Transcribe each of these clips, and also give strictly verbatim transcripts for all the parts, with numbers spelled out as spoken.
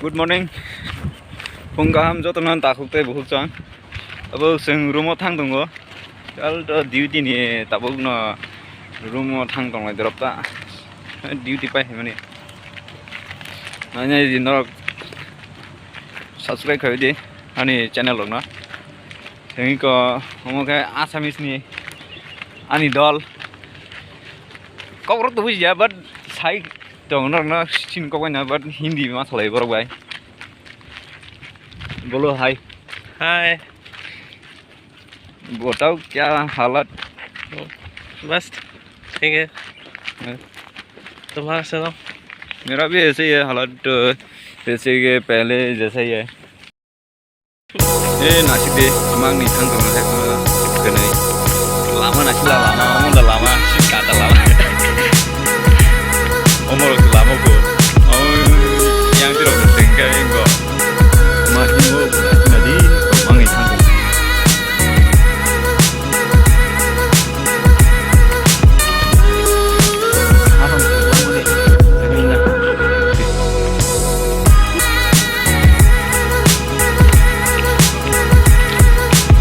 Good morning. Phung kaham jotono takhuk tei bukhuk chwng. Abo chwng room o thang tongo. Kal to duty ni tabuk no room o thang tonglai dorop ta. Duty pai himani. Nanya di norok subscribe khai di ani channel rok no. Tengiko omo khe Assamese ni ani dol. Kok rok to bujiya, but sai tong norok no sin kok na, but Hindi ma salai borok bai. Bolo hi. Hi. बताओ क्या हालत? बस ठीक है। तुम्हारा सुनाओ। मेरा भी ऐसे ही है हालत, तो जैसे कि पहले जैसा ही है। ए, नासिक दे, mang ni thang tong khe, kwnwi. Lama naisik la lama, omo da lama, sika da lama. Omo rok lama ko. Omo yang tiro tengka ingo. Ma hingo, nadi, mang ni thang tong.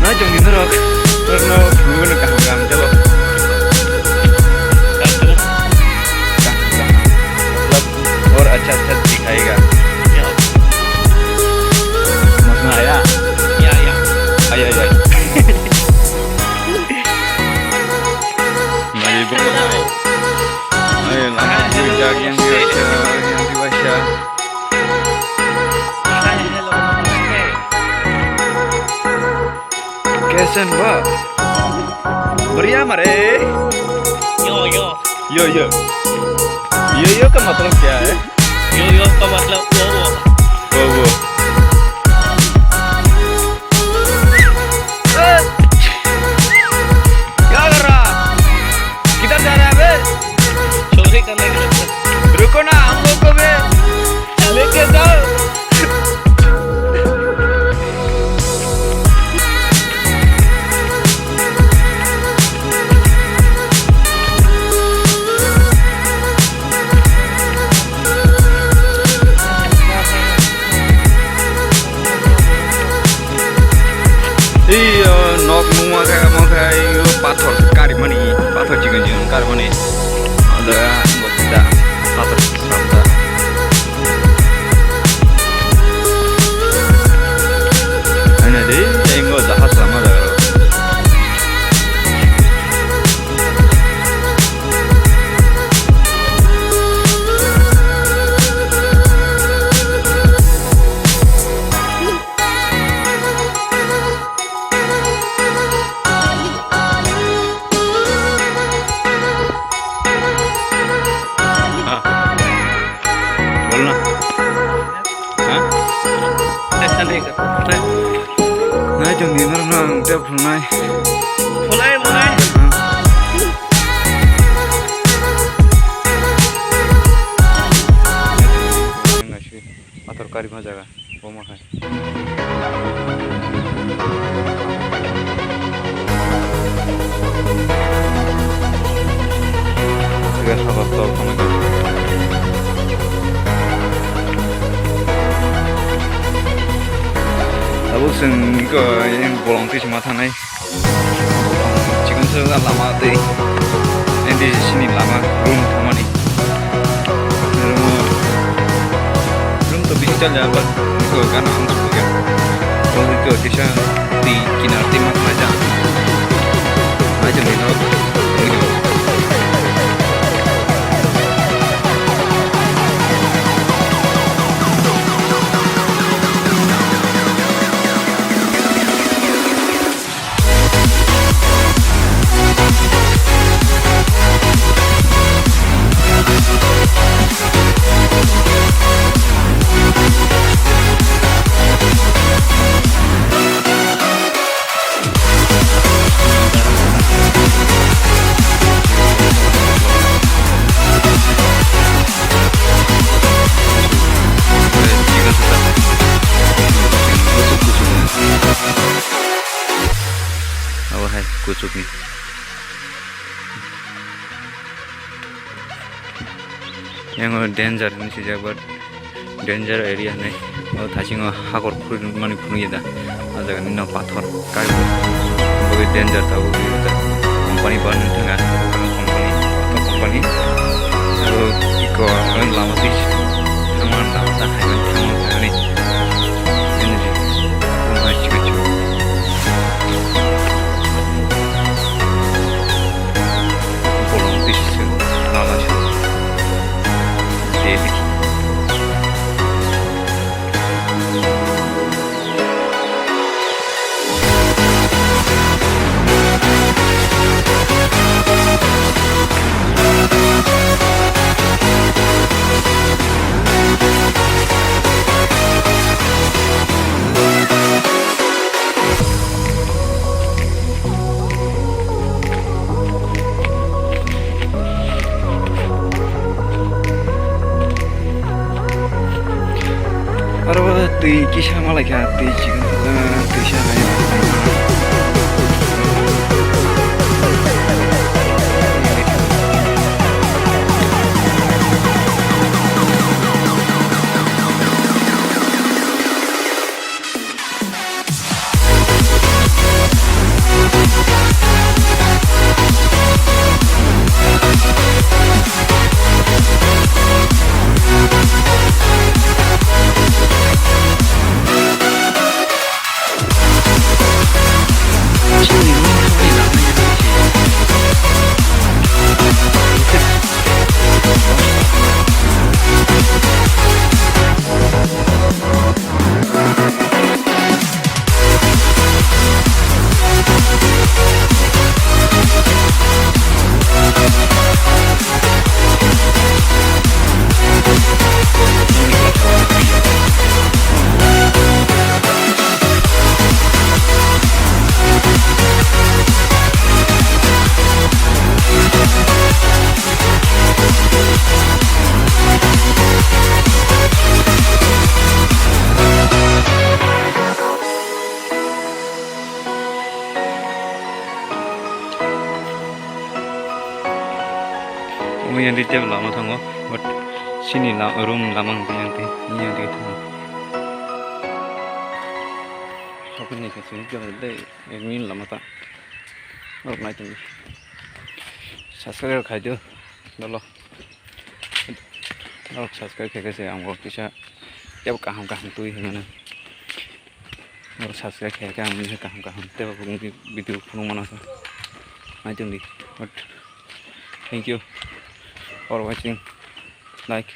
Nai chong di norok, norok no phunugwi no kaham kaham jabo. Kaham kaham. Matlab, aur accha accha dikhayega. Masma aya? Ya, ya. Aya, aya. Nai bo. Ai, lama bui jak yang diwaisa, yang diwaisa. Kaise ho? Badhiya mare? Yo, yo. Yo, yo. Yo, yo ka matlab kya hai? Yo, yo ka matlab wo, wo. Wo, wo. क्या कर रहा? किधर जा रहा है बे? चोरी करने के लिए। रुको ना, हम लोग को भी लेके जाओ। Ei, o, nok nungma khe, omo khe, ei, o, pathor karimani, pathor chikon chikon karimani. Ada, nok da, pathor srapda. Aina dei, ei, o, jahaj lama jaga. हाँ। बोलना। हाँ? ऐसा नहीं कर। Nai chong di norok no ang tei phunai. Phunai, phunai. Ang. Pathor karima jaga, omo hai. Tiga sabar tol khamai. Tabuk chwng iko yang bolong twi chwng ma thangnai. Chikon se lama tei N D C C ni lama room thangmani. Room, room to bisi chal ya, but ko gana ang suka. Ko ko kisa di kinar di mat maja. Maja ni no. Abo hai kuchukni. Yang danger hinwi swijak, but danger area hinwi. O thaisingo hakor khurui mani phunukya da. O jaga nini no pathor kai. Bo danger tabuk company banwi thangkha. Company, auto company. Abo iko lama twi thangma lama ta hai thangma thangani. Nini ji. Bo hai chikon chikon. Bolong twi sising lama sing. Daily. Aro twi kisa malaikha, twi chikon, ah, twisa hai. Omo yang di table lama thango, but sini la-, room lama wngkha yang twi, yang twi thango. Open ni khe sini table dei, ek minute lama ta. Norok nai tongdi. Subscribe khai do, dolo. Norok subscribe khai khe se ang bo kisa tebo kaham kaham twi hinmano. Norok subscribe khai khe ang nini kaham kaham tebo video phunuk mano se. Nai tongdi. But thank you for watching. Like,